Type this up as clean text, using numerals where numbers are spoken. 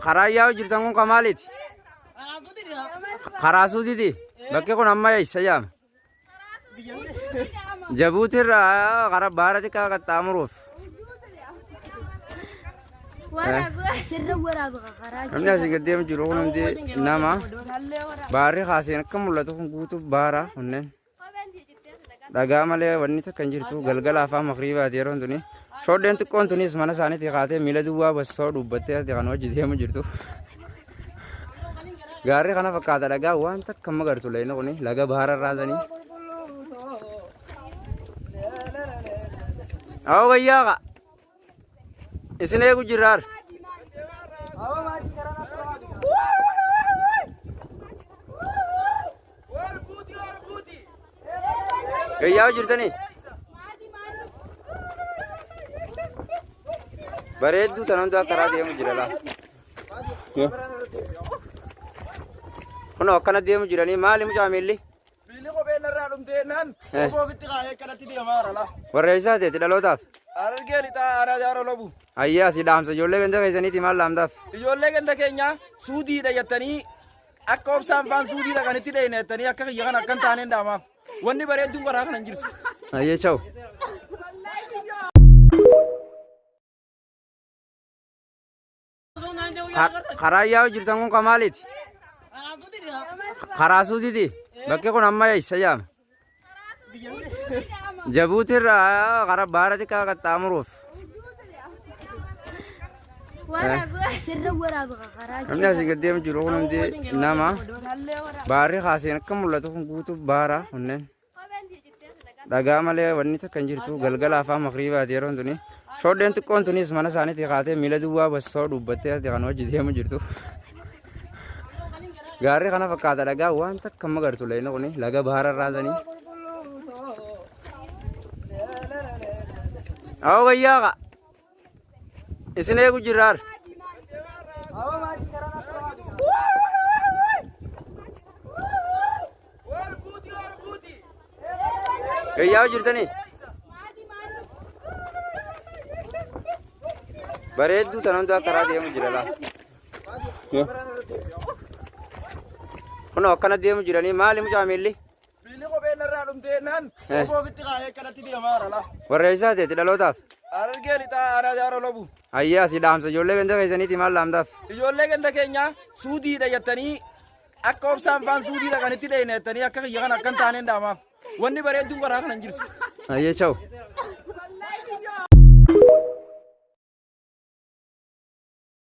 Karaa yaa'u jirtan kun kan maaliiti? Karaa Suudiiti. Bakki kun amma eessa yaama? Jabuuti irraa karaa baara xiqqaa qaxxaamuruuf. Namni asii gad deemu jiru kun hundi nama. Baarri kaaseen akka mul'atu kun guutuu baara kunneen. Dhagaa malee wanni takka hin jirtu galgala afaan makriibaati yeroon tuni. Shoodheen xiqqoon tunis mana isaaniitii kaatee miila duwwaa bassoo dhuubbattee ati kan hojii deemu jirtu. Gaarri kana fakkaata dhagaa waan takka hin magartu leeyni kuni laga baara irraa sanii. Awwa wayyaa qa. Isin eegu jirraar. Gayyaa jirtanii? Bareedduu tan hundaa karaa deemu jira laa. Kunoo akkana deemu jiranii maali mucaa miilli? Miilli kophee narraa dhumtee naan kophee ofitti kaa'ee akkanatti deemaa jira laa. Warra eessaa teeti dhalootaaf? Harargee lixaa aanaa jaaroo lobu. Ayyaa si dhaamsa ijoollee ganda keessaniiti maal dhaamtaaf? Ijoollee ganda keenyaa suudiidha jettanii akka obsaan faan suudiidha kan itti dheeyne jettanii akka kiyya kana akkan taaneen dhaamaaf. Wanni bareedduun karaa kana hin jirtu. Ayyee chawu. Karaa yaa'u jirtan kun kan maaliiti? Karaa Suudiiti. Bakki kun amma eessa yaama? Jabuuti irraa karaa baara xiqqaa qaxxaamuruuf. Namni asii gad deemu jiru kun hundi nama. Baarri kaaseen akka mul'atu kun guutuu baara kunneen. Dhagaa malee wanni takka hin jirtu galgala afaan makriibaati yeroon tuni. Shoodheen xiqqoon tunis mana isaaniitii kaatee miila duwwaa bassoo dhuubbattee ati kan hojii deemu jirtu. Gaarri kana fakkaata dhagaa waan takka hin magartu leeyni kuni laga baara irraa sanii. Awwa wayyaa qa. Isin eegu jirraar. Gayyaa jirtanii? Bareedduu tan hundaa karaa deemu jira laa. Kunoo akkana deemu jiranii maali mucaa miilli? Miilli kophee narraa dhumtee naan kophee ofitti kaa'ee akkanatti deemaa jira laa. Warra eessaa teeti dhalootaaf? Harargee lixaa aanaa jaaroo lobu. Ayyaa si dhaamsa ijoollee ganda keessaniiti maal dhaamtaaf? Ijoollee ganda keenyaa suudiidha jettanii akka obsaan faan suudiidha kan itti dheeyne jettanii akka kiyya kana akkan taaneen dhaamaaf. Wanni bareedduun karaa kana hin jirtu. Ayyee chawu.